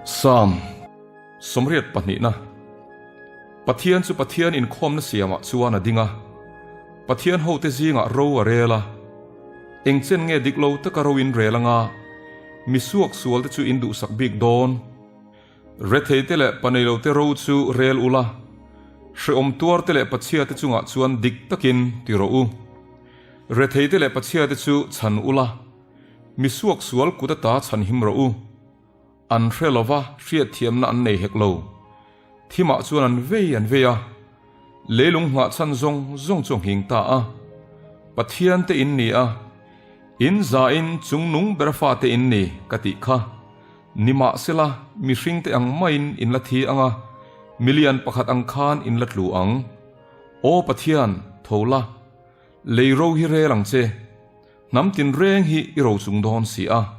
Psalm sawmriat pahnihna Pathian chu Pathian inkhawmna siamah chuan a ding a, Pathian hote zingah ro a rel a. Eng chen nge dik lo taka ro in rel anga mi suak sualte chu in duhsak bik dawn? Retheite leh paneilote ro chu rel ula, hrehawm tuarte leh pachhiate chungah chuan dik takin ti rawh u. Retheite leh pachhiate chu chhan ula, mi suak sual kut ata chhan him rawh u. An hre lova hriatthiamna an nei hek lo. Thimah chuan an vei an vei a, leilung nghah chhan zawng zawng chu a nghing ta a. Pathian te in ni a, in zain chung nung ber fate in ni ka tih kha. Nimahsela, mihringte ang maiin in la thi ang a, milian pakhat ang khan in la tlu ang. Aw Pathian, tho la, lei ro hi rel ang che. Hnam tinreng hi i ro chung dawn si a.